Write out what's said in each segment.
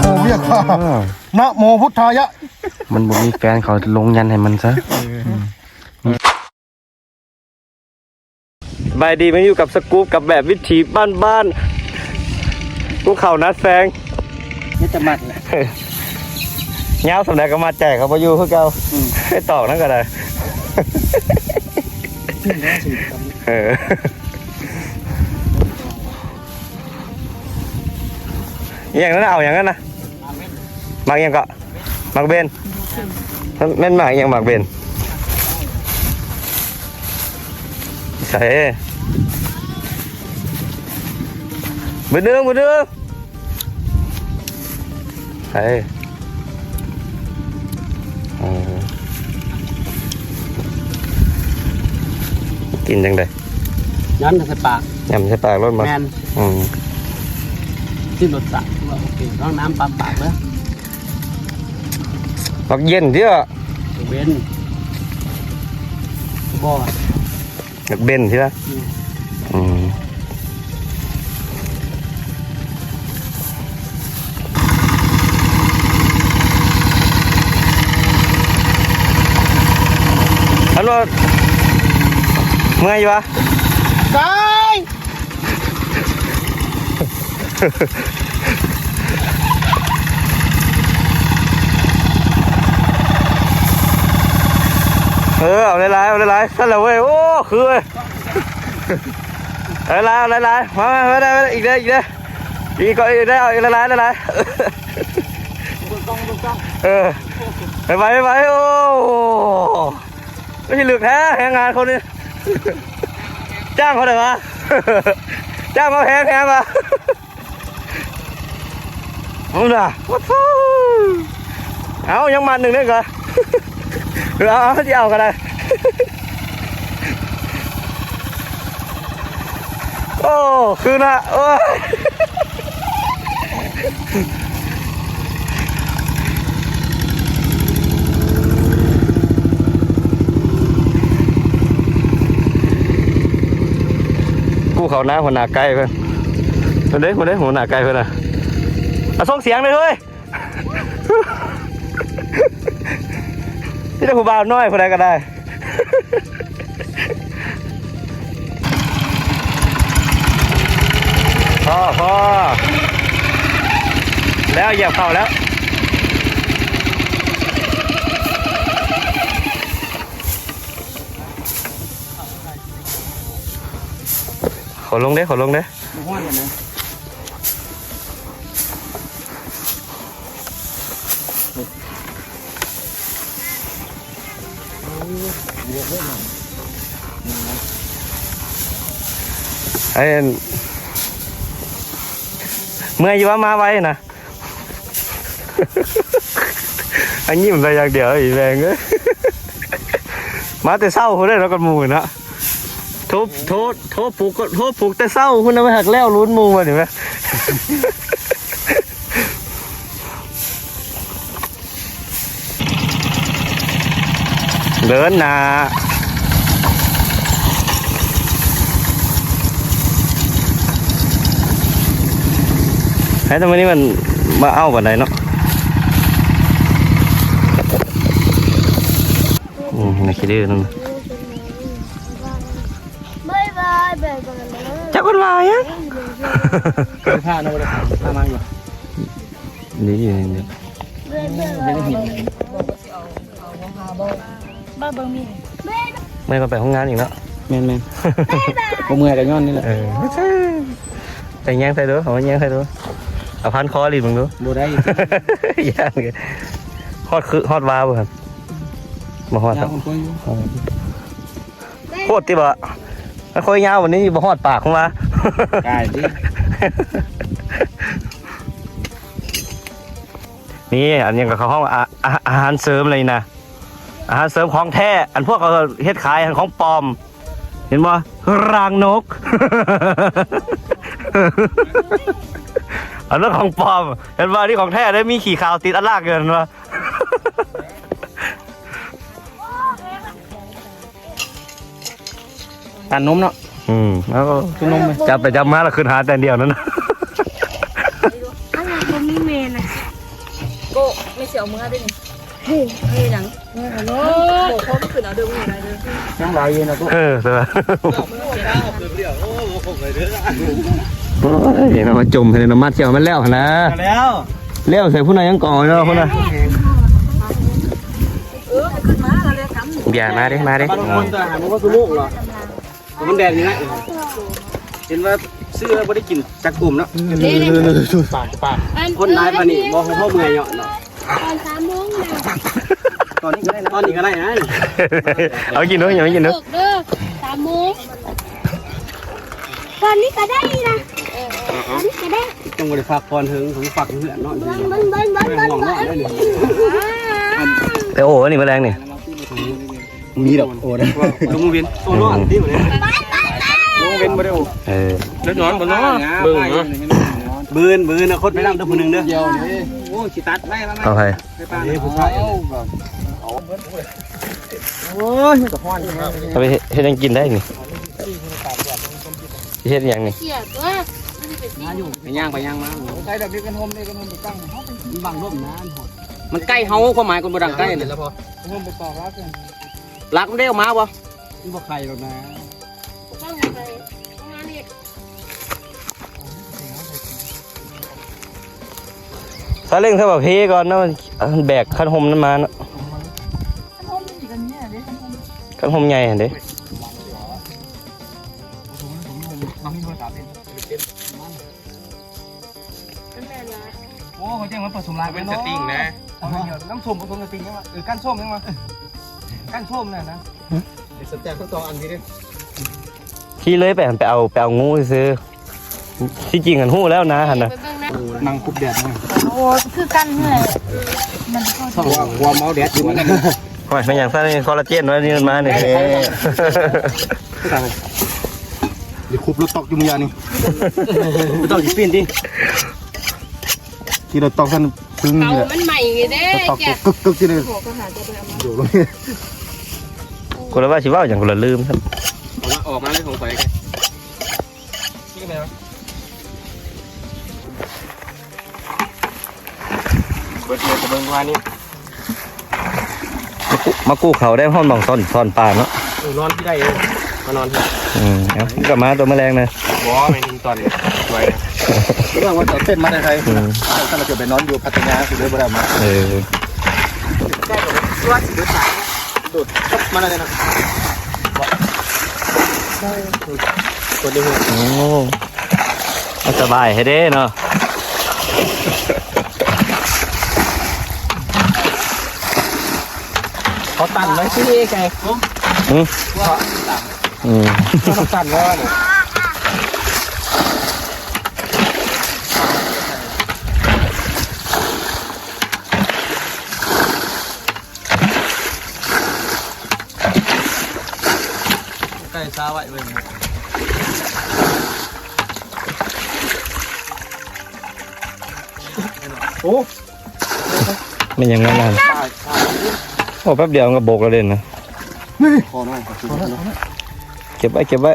ໂມວຽກ ເອີ ນະໂມພຸດທາຍະ ມັນບໍ່ມີແຟນ ເຂົາລົງຍັນໃຫ້ມັນຊະ. ສະບາຍດີ ມາຢູ່ກັບສະກຸບ ກັບແບບວິຖີບ້ານໆ ພວກເຂົານາແຊງ ມີແຕ່ມັດແຫຼະ ຍາວສ່ຳໃດກໍມັດໃຈເຂົາບໍ່ຢູ່ຄືເກົ່າ. ອືມ ໄປຕອກນັ້ນກໍໄດ້. ເອີ ອີຫຍັງນັ້ນນະ ເອົາຫຍັງນັ້ນນະ ໝາກຫຍັງເກາະ? ໝາກເບັນ ມັນແມ່ນໝາກອີ່ຫຍັງ ໝາກເບັນ? ໃສ? ເບັນໜຶ່ງ ເບັນໜຶ່ງ ໃສ? ເອີ ກິນຈັ່ງໃດ? ຍຳໃສ່ປາກ ຍຳໃສ່ປາກໂລດບໍ່? ແມ່ນ ອືມ ຊິລົດຊາດວ່າໂອເຄ ລອງນ້ຳປາປາກເດີ້. ໝາກເຢັນຕິວະ? ເບັນ ບໍ່ ໝາກເບັນຕິວະ? ອືມ ອືມ. ອັນວ່າ ເມື່ອຍຢູ່ຫວາ? ໄດ້ ເອີ ເອົາຫຼາຍໆ ເອົາຫຼາຍໆ ຊັ້ນລະເວີຍ. ໂອ້ ຄືເວີຍ ເອົາຫຼາຍໆ ເອົາຫຼາຍໆ ມາໆ ມາໄດ້ ມາໄດ້ ອີກເດີ້ ອີກເດີ້ ອີກເດີ້ ອີກເດີ້ ເອົາອີກຫຼາຍໆ ຫຼາຍໆ ເອີ ໄວໆ ໄວໆ. ໂອ້ ຄືລຶກແທ້ ແຮງງານຄົນນີ້ ຈ້າງເທົ່າໃດຫວາ? ຈ້າງມາແພງແຮງຫວາ? ເອົາລະ ເອົາ ຍັງມັດໜຶ່ງເດ້ກະ ເອົາ ເອົາ ຊິເອົາກໍໄດ້. ໂອ້ ຄືນະ ໂອ້ຍ ກູເຂົ້ານາຫົວໜ້າໄກ່ເພິ່ນ ເພິ່ນເດ້ ເພິ່ນເດ້ ຫົວໜ້າໄກ່ເພິ່ນນະ. ອາ ສົ່ງສຽງເດ້ເຮີ້ຍ. ມີແຕ່ຜູ້ບ່າວນ້ອຍ ຜູ້ໃດກໍໄດ້. ພໍ ພໍ ແລ້ວ ຢຽບເຂົ້າແລ້ວ. ຂໍລົງເດ້ ຂໍລົງເດ້. ບໍ່ຮ້ອນປານໃດ. ໄອ້ ເມື່ອຍຢູ່ວ່າມາໄວນະ. ອັນຍິ້ມໃສ່ຢ່າງດຽວ ອີແມງເອີຍ ມາແຕ່ເຊົ້າພຸ້ນເດ້ເນາະ ກັບໝູ່ນະ. ໂທ ໂທ ໂທປຸກ ໂທປຸກແຕ່ເຊົ້າພຸ້ນນະ ໄວ້ຫາກແລ້ວລຸ້ນໝູ່ບັດນີ້ແມະ. ເດີນໜ້າ ໃຫ້ແຕ່ມື້ນີ້ມັນບໍ່ເອົາປານໃດເນາະ. ອືມ ນັກຂີ້ດື້ນັ້ນ ບາຍບາຍ ບາຍບາຍ ຈັກມັນວ່າຫຍັງ. ໄປພາເນາະ ບໍ່ໄດ້ພາ ພາມາຢູ່ ນີ້ ນີ້ ນີ້ ບໍ່ເບິ່ງມີ ເມື່ອຍກໍໄປໂຮງງານອີກເນາະ. ແມ່ນໆ ບໍ່ເມື່ອຍກໍຍ້ອນນີ້ແຫຼະ. ເອີ ໄປແຍງໃສ່ດູ ເອົາມາແຍງໃສ່ດູ ເອົາພັນຄໍຫຼິ້ນເບິ່ງດູ. ບໍ່ໄດ້ ຢ້ານ. ຮອດຄື ຮອດວາບໍ່? ບໍ່ຮອດ. ໂພດຕິບໍ່ ມັນຄ່ອຍຍາວ ວັນນີ້ບໍ່ຮອດປາກຂອງວ່າ ກາຍຕິ. ນີ້ ອັນຫຍັງກໍເຂົາຮ້ອງ ອາ ອາ ອາຫານເສີມເລີຍນະ ອາຫານເສີມຂອງແທ້. ອັນພວກເຂົາເຮັດຂາຍຫັ້ນຂອງປອມ ເຫັນບໍ່? ຣາງນົກ ອັນນັ້ນຂອງປອມ ເຫັນບໍ່? ອັນນີ້ຂອງແທ້ເດ້ ມີຂີ້ຂາວຕິດອັນລາກຢູ່ ເຫັນບໍ່? ປັ້ນນົມເນາະ. ອືມ ເອົາ ຄືນົມເລີຍ ຈັບໄປຈັບມາແລ້ວຂຶ້ນຫາແຕ່ດຽວນັ້ນ. ອັນນັ້ນບໍ່ມີແມ່ນະ. ໂກ້ ແມ່ຊິເອົາເມືອເດ້ນີ້. ເຮີ້ຍ ເຮັດຫຍັງ? ໂອ້ ໂອ້ ພໍ່ມັນຂຶ້ນເອົາເດີ ບໍ່ໄດ້ເດີ. ຍັງຫຼາຍຢູ່ນະໂກ້. ເອີ ແຕ່ວ່າ ໂອ້ຍ ເນາະ ມາຈົ່ມໃຫ້ເນາະ ມັດສຽວມັນແລ້ວຫັ້ນນະ. ແລ້ວ ແລ້ວໃສ່ພຸ້ນນະ ຍັງກອງເນາະ ພຸ້ນນະ. ເອີ ມັນຂຶ້ນມາແລ້ວ ເລືອກກຳ. ເບຍ ມາເດ້ ມາເດ້. ມັນແດດນີ້ນະ ເຫັນວ່າຊື້ແລ້ວບໍ່ໄດ້ກິນຈັກກຸ່ມເນາະ. ປາກ ປາກ ຄົນຫຼາຍປານນີ້ບໍ່ຮູ້ເຮົາເມື່ອຍເນາະ. ຕອນສາມໂມງນະ ຕອນນີ້ກໍໄດ້ນະ ຕອນນີ້ກໍໄດ້ນະ. ເອົາກິນເດີ ເອົາກິນເດີ ເດີ ສາມໂມງ ຕອນນີ້ກໍໄດ້ນະ ຕອນນີ້ກໍໄດ້. ຕ້ອງບໍ່ໄດ້ພັກຜ່ອນເຖິງ ພັກເຮືອນເນາະ. ເບິ່ງ ເບິ່ງ ເບິ່ງ ເບິ່ງ ເບິ່ງ ເບິ່ງ ໄປໂອ້ ອັນນີ້ມື້ແລງນີ້. ມີດອກໂອ້ນະ ລົງເວັນ ໂອ້ນອນຕິ ມື້ນີ້ ລົງເວັນບໍ່ໄດ້ໂອ້. ເອີ ໄດ້ນອນບໍ່ເນາະ ເບິ່ງເນາະ. ບືນ ບືນ ເອົາຄົນໄປນຳເດີ ຜູ້ໜຶ່ງເດີ. ໂອ້ ຊິຕັດໄວ້ ມາ ມາ ເອົາໃຜ? ໄປປານນີ້ ຜູ້ຊາຍ. ໂອ້ຍ ມັນກໍຮ້ອນແຮງ. ເອົາໄປເຮັດ ເຮັດຫຍັງກິນໄດ້ນີ້? ເຮັດຫຍັງນີ້? ເສຍຕົວ ໄປຍ່າງໄປຍ່າງມາ. ໃສ່ດອກເດກກັນໂຮມ ເດກກັນໂຮມໄປຕັ້ງ ມັນບັງລົມນະ. ມັນໃກ້ເຮົາ ຄວາມໝາຍຄົນບໍ່ດັງໃກ້ນະ. ໂຮມໄປຕອກລັກ ລັກມັນໄດ້ອອກມາບໍ່? ມັນບໍ່ໄຂ່ດອກນະ. ຊາເລັງ ຖ້າວ່າເພກ່ອນເນາະ ແບກຄັນຮົ່ມນັ້ນມາເນາະ. ຄັນຮົ່ມໃຫຍ່ຫັ້ນເດ້ ໂອ້ ເຂົາເຈົ້າມາປະສົມຫຼາຍ ເປັນສະຕິງນະ. ນ້ຳສົ້ມປະສົມສະຕິງຍັງວະ? ເອີ ກ້ານສົ້ມຍັງວະ? ກ້ານສົ້ມນັ້ນນະ. ເປັນສະແຕັກທັງສອງອັນພີ້ເດ້. ຂີ່ເລີຍໄປຫັ້ນ ໄປເອົາ ໄປເອົາງູຊື່. ທີ່ຈິງຫັ້ນຮູ້ແລ້ວນະຫັ້ນນະ. ນັ່ງຄຸບແດດ. ໂອ້ ຄືກັນແຫຼະ ມັນກໍ ຄວາມເມົາແດດຢູ່. ໂອ້ຍ ແມ່ນຫຍັງຊັ້ນນີ້ ຄໍລາເຈນວ່ານີ້ມັນມານີ້. ເດ ຄຸບລົດຕອກຢູ່ມື້ຍານີ້ ບໍ່ຕ້ອງຊິປີ້ນຕິ. ທີ່ລົດຕອກຊັ້ນປຶ້ງນີ້ແຫຼະ ມັນໃໝ່ເດ້ ຕອກກຶກໆ ທີ່ນີ້. ຄົນລະວ່າຊິເວົ້າຫຍັງ ຄົນລະລືມຊັ້ນ. ອອກມາ ອອກມາເລີຍຂອງຂ້ອຍ. ເບິດເລີຍ ເບິ່ງວ່ານີ້ ມາກູ້ ມາກູ້ເຂົາໄດ້ ຮ້ອນໝ່ອງຊ່ອນ ຊ່ອນປາເນາະ. ເອີ ນອນທີ່ໃດເອີ ມານອນທີ່. ອືມ ເອົາ ກະມາຕົວມື້ແລງນະ. ບໍ່ ໝາຍເຖິງຕອນສວຍນະ ເລື່ອງວ່າເຈົ້າເຕັ້ນມາແຕ່ໄສ. ອືມ ຖ້າເຮົາຈະໄປນອນຢູ່ພັດທະຍາຊິເລີຍບໍ່ໄດ້ມາ. ເອີ ໂດດມາແລ້ວເນາະ. ໂອ້ ສະບາຍແທ້ເດ້ເນາະ. ເຂົາຕັນໄວ້ຊິເອໄກ່. ຫືມ ອືມ ເຂົາຕັນໄວ້ວ່ານີ້. ໄກ່ຊາໄວ້ເບິ່ງ. ໂອ້ ແມ່ນຫຍັງນັ້ນ? ໂອ້ ແປັບດຽວມັນກໍບົກແລ້ວເດ້ນະ. ນີ້ ຂໍໜ້ອຍ ຂໍໜ້ອຍ ເກັບໄວ້ ເກັບໄວ້.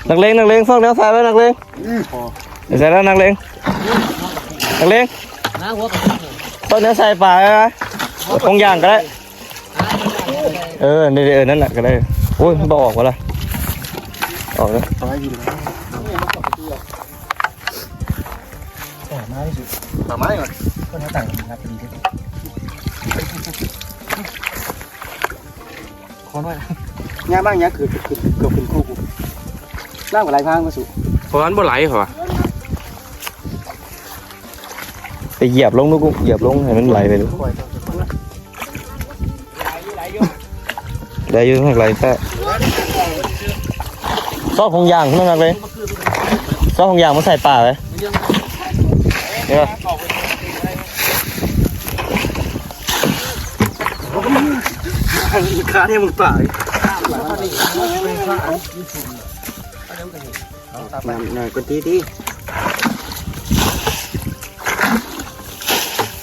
ນັກເລງ ນັກເລງ ຊອກແນວໃສ່ໄວ້ ນັກເລງ. ນີ້ ຂໍ ໃສ່ແລ້ວ ນັກເລງ ນັກເລງ. ຕ້ອງແນວໃສ່ປາໄວ້ນະ ຖົງຢາງກໍໄດ້. ເອີ ນີ້ ເອີ ນັ້ນແຫຼະກໍໄດ້. ໂອ້ຍ ມັນບໍ່ອອກວ່າລະ. ອອກເດີ. ຕໍ່ມາທີ່ສຸດ ຕໍ່ມາກ່ອນ ເພິ່ນເອົາຕັງມາເປັນເດັກ. ຂໍໜ້ອຍ ຍ່າງມາ ຍ່າງຄື ຄື ຄື ຄືຂຶ້ນຄູ່ ນ້ຳກໍໄຫຼຜ່ານມາສູ່ ເພາະວ່າມັນບໍ່ໄຫຼ ເຂົາວ່າ. ໄປຢຽບລົງລູກ ຢຽບລົງໃຫ້ມັນໄຫຼໄປລູກ. ໄດ້ຢູ່ ໃຫ້ໄຫຼແທ້. ຊອກຖົງຢາງນັ້ນນະເລີຍ ຊອກຖົງຢາງມາໃສ່ປາໄວ້. ເຫັນບໍ່? ຄາດໃຫ້ມຶງຕາຍ. ນ້ຳໜ້ອຍກວ່າຕິຕິ.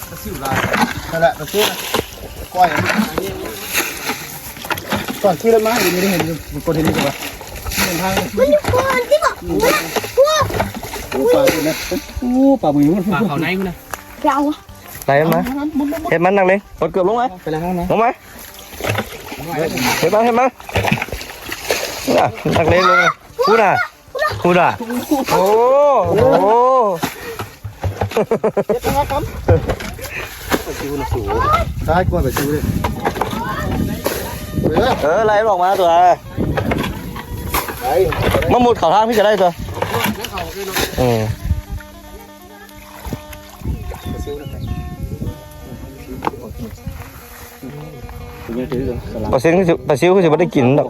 ປາຊິວຫຼາຍ. ນັ້ນແຫຼະ ປາຊິວນະ ກ້ອຍ. ຕອນຂີ່ລົດມາ ດຽວນີ້ໄດ້ເຫັນຢູ່ ມັນກົດເຫັນຢູ່ບໍ່? ເຫັນທາງ ມັນຢູ່ກ່ອນຕິບໍ່? ໂອ້ ປາຢູ່ນະ ໂອ້ ປາບໍ່ຢູ່ ປາເຂົ້າໃນພຸ້ນນະ. ໄປເອົາ ໄລ່ມັນມາ ເຮັດມັນນັກເລງ ກົດເກືອບລົງມາ ໄປແລ້ວນະ ລົງມາ ເຮັດມັນ ເຮັດມັນ ນະ ນັກເລງລົງມາ ພຸ້ນນະ ພຸ້ນນະ ໂອ້ ໂອ້ ເຮັດນະຄັບ ໄດ້ກວ່າໄປຊິເດ້ ເອີ ເອີ ໄລ່ອອກມາຕົວະ ໄປ ມາມຸດເຂົ້າທາງພີ້ກະໄດ້ຕົວະ ເອີ. ປາຊິວຄືຊິ ປາຊິວຄືຊິບໍ່ໄດ້ກິນດອກ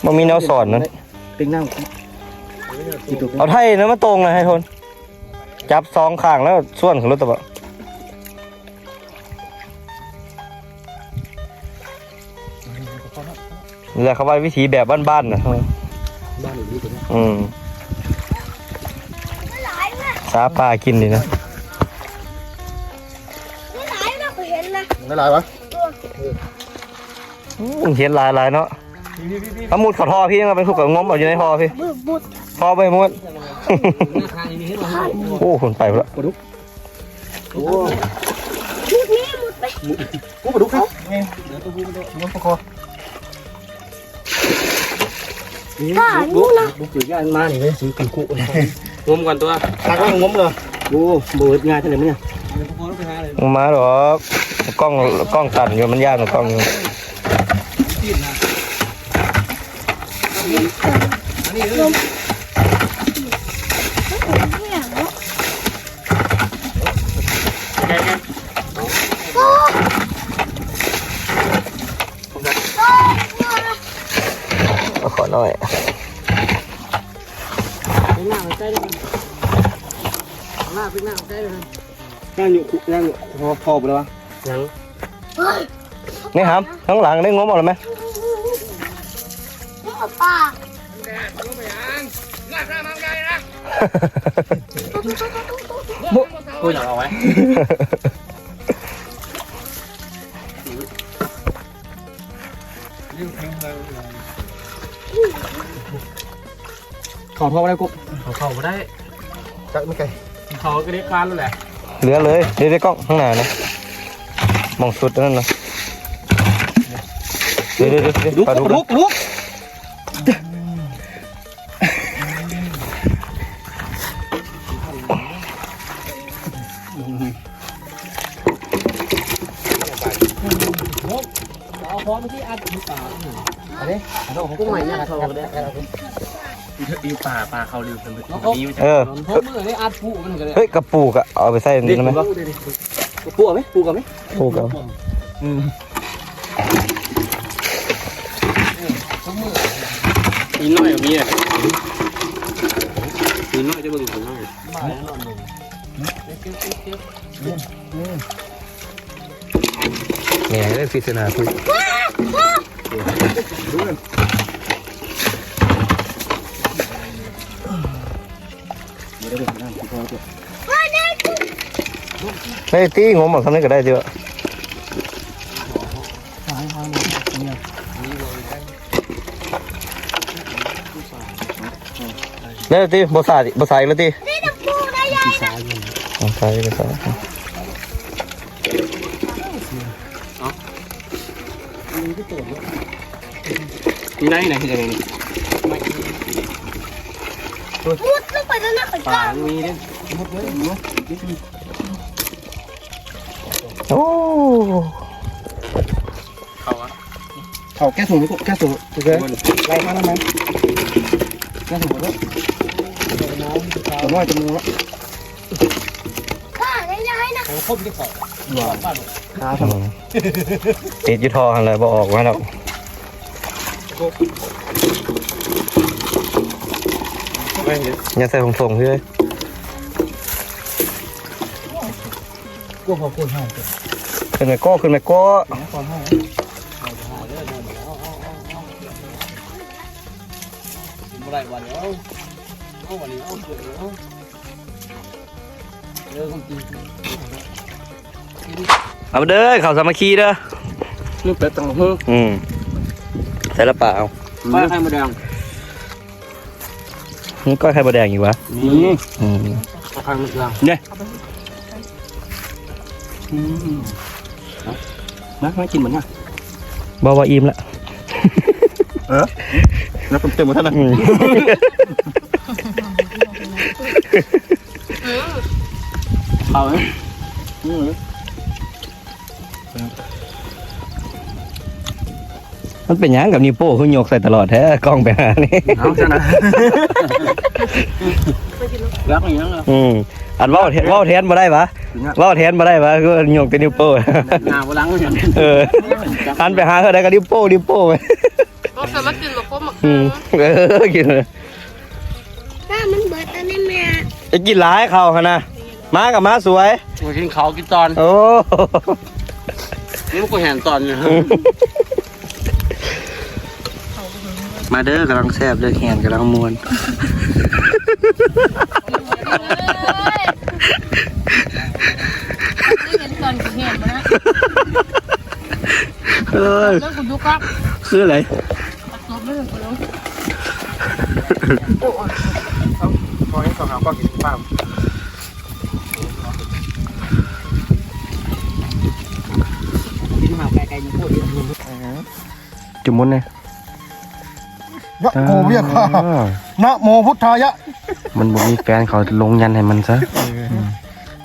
ບໍ່ມີແນວສອນນັ້ນ ເປັນນ້ຳ ເອົາໄຖນະມາຕົງນະ ໃຫ້ທົນ ຈັບສອງຂ້າງແລ້ວຊວນຂຶ້ນລົດຕະບະ. ນີ້ແຫຼະເຂົາວ່າວິຖີແບບບ້ານໆນະ ບ້ານອີ່ຫຼີຕົວນີ້ ອືມ ຫາປາກິນນີ້ນະ ຫຼາຍຫວະ ອືມ ເຫັນຫຼາຍໆເນາະ ເອົາມຸດເຂົ້າທໍ່ພີ້ ເອົາໄປຄຸກກັບງົມເອົາຢູ່ໃນທໍ່ພີ້ ມຸດ ທໍ່ໄປໝົດ ໂອ້ ຄົນໄປພຸ້ນລະ ໂອ້ ມຸດນີ້ ມຸດໄປ ໂອ້ ປາດຸກ ເອົາ ນີ້ ເດີນຕົວຜູ້ມັນໂດດ ງມປາຄໍ ນີ້ ກາ ດຸກ ດຸກ ດຸກ ດຸກ ຢ່າມານີ້ເລີຍ ຊິກິນຄຸ ງົມກ່ອນຕົວະ ຕັກແລ້ວງົມເລີຍ ໂອ້ ບໍ່ເຮັດງ່າຍເທົ່າໃດມື້ນີ້ ບໍ່ມາດອກ ກ້ອງ ກ້ອງຕັນຢູ່ ມັນຢ້ານກ້ອງຢູ່ ຂໍໜ້ອຍ ເປັນໜ້າໃກ້ເລີຍ ໜ້າເປັນໜ້າໃກ້ເລີຍ ຍັງຢູ່ ຍັງຢູ່ ພໍ ພໍບໍ່ໄດ້ວະ ຍັງ ນີ້ຫາມ ທາງຫຼັງໄດ້ງົມເອົາແລ້ວແມະ ປາ ໂອ້ຍ ເອົາໄວ້ ເຂົ້າທໍ່ບໍ່ໄດ້ ກຸ ເຂົ້າ ເຂົ້າບໍ່ໄດ້ ຈັກມັນໄກ ເຂົ້າກໍໄດ້ຄານແລ້ວແຫຼະ ເຫຼືອເລີຍ ເດ ເດ ກ້ອງຂ້າງໜ້ານະ ໝ່ອງສຸດນັ້ນນະ ເດ ເດ ເດ ເດ ປາດຸກ ປາດຸກ ປາດຸກ ເອົາພ້ອມທີ່ອັດຢູ່ປາ ອັນນີ້ ເອົາ ເອົາ ເອົາ ຢູ່ປ່າ ປາເຂົາລືມເພິ່ນ ເອີ ເອົາມືໄດ້ອັດຜູ້ມັນກໍໄດ້ ເຮີ້ຍ ກະປູກະເອົາໄປໃສ່ນັ້ນໄໝ ກະປູກເອົາໄໝ ປູກເອົາໄໝ ປູກເອົາ ອືມ ອີນ້ອຍກໍມີແຫຼະ ອີນ້ອຍຈະເບິ່ງອີນ້ອຍ ແມ່ເອີຍ ພິດສະໜາຜູ້ ໄດ້ຕິ ງົມເອົາຊ່ຳນີ້ກໍໄດ້ຕິວະ ໄດ້ຕິ ບໍ່ສາ ບໍ່ສາອີກແລ້ວຕິ ບໍ່ສາອີກແລ້ວ ນີ້ໄດ້ນະ ເຮັດຈັ່ງໃດນີ້ ມຸດລົງໄປນັ້ນນະ ປາມີເດ້ ມຸດເລີຍ ມຸດ ໂອ້ ເຂົ້າອະ ເຂົ້າແກ້ຖົງນີ້ ແກ້ຖົງ ໄລ່ມານຳມັນ ແກ້ຖົງເດີ ຕົວນ້ອຍຕົວໜຶ່ງລະ ຂ້າໄດ້ຍ້າຍນະ ໂອ້ ຄົບທີ່ເຂົ້າ ອືມ ຕິດຢູ່ທໍ່ຫັ້ນແຫຼະ ບໍ່ອອກມາດອກ ຢ່າໃສ່ຖົງໆເຮີ້ຍ ກົວເຂົາກົນເຮົາ ຂຶ້ນໄປກໍ ຂຶ້ນໄປກໍ ບໍ່ໄດ້ບາດນີ້ ເອົາ ເອົາບາດນີ້ ເອົາ ເອົາ ເອົາ ເອົາມາເດີ ເຂົ້າສາມັກຄີເດີ ນີ້ເປັດຕຳຫຸ່ງ ອືມ ໃສ່ລະປາເອົາ ປາໄຂ່ມົດແດງ ມີກ້ອຍໄຂ່ມົດແດງອີກຫວະ ມີ ອືມ ໄຂ່ມົດແດງ ເດ້ ເອົາໄປ ມາ ມາກິນມັນນະ ບໍ່ວ່າອີ່ມລະ ເອີ ແລ້ວເຕັມໆໝົດນັ້ນນະ ອືມ ເອົາເລີຍ ອືມ ມັນເປັນຫຍັງກັບນິ້ວໂປ້ຄືຍົກໃສ່ຕະຫຼອດແທ້ ກ້ອງໄປຫານີ້ ເອົາຊັ້ນນະ ຢາກອີຫຍັງລະ ອືມ ອັນເວົ້າແທນ ເວົ້າແທນບໍ່ໄດ້ຫວາ ເວົ້າແທນບໍ່ໄດ້ຫວາ ຄືຍົກແຕ່ນິ້ວໂປ້ ໜ້າບໍ່ຫຼັງ ເອີ ຫັນໄປຫາເທົ່າໃດກໍນິ້ວໂປ້ ນິ້ວໂປ້ ເອົາໃສ່ມາກິນໝາກໂຄມໝາກ ອືມ ເອີ ກິນ ຖ້າມັນເບິດອັນນີ້ແມ່ ໄປກິນຫຼາຍເຂົ້າຫັ້ນນະ ມາກໍມາສວຍ ໂອ້ຍ ກິນເຂົ້າກິນຕອນ ໂອ້ ນີ້ມັນກໍແຫນຕອນຢູ່ ມາເດີ ກຳລັງແຊບເດີ ແຫນກຳລັງມ່ວນ ເອີຍ ເລື່ອງກູດຸກະ ຄືໄດ ຈຸມມຸນແດ່ ຍະໂມ ອ່າ ວຽກ ນະໂມພຸດທາຍະ ມັນບໍ່ມີແຟນເຂົາລົງຍັນໃຫ້ມັນຊະ ເອີ ອືມ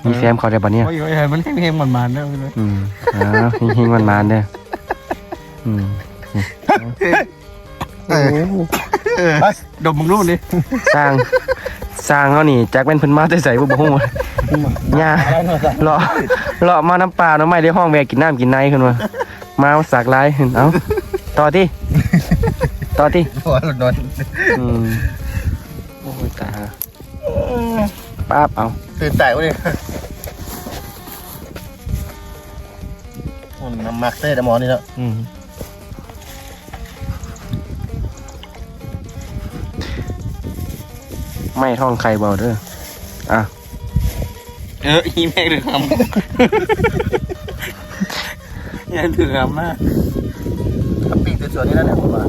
ມີແຟນເຂົາໄດ້ບັດນີ້ ໂອ້ຍ ໂອ້ຍ ໃຫ້ມັນເຮັງໆໝານໆເດີ ອືມ ອ່າ ເຮັງໆໝານໆເດີ ອືມ ເອີ ໂອ້ ເອີ ດົມເບິ່ງດູນີ້ ສ້າງ ສ້າງເຮົານີ້ ຈັກແມ່ນເພິ່ນມາແຕ່ໃສບໍ່ ບໍ່ຮູ້ ຍ່າ ເລາະ ເລາະມານຳປ່າໜໍ່ໄມ້ ໄດ້ຮ້ອງແວ່ກິນນ້ຳກິນໃນເພິ່ນວ່າ ມາສັກລາຍ ເອົາ ຕໍ່ຕິ ຕໍ່ຕິ ບໍ່ນອນ ອືມ ໂອ້ຍ ຕາຍຫາ ປ້າບ ເອົາ ຕື່ນຕາຍວະນີ້ ມັນນຳໝາກເຕະດຳໝໍນີ້ເນາະ ອືມ ໄມ້ທ້ອງໄຂ່ບໍ່ເດີ ອ່ະ ເອີ ອີແມ່ງຖືກຄຳ ແມ່ງຖືກຄຳມາ ປີກແຕ່ສວນນີ້ແຫຼະ ແຫຼະ ຜົມວ່າ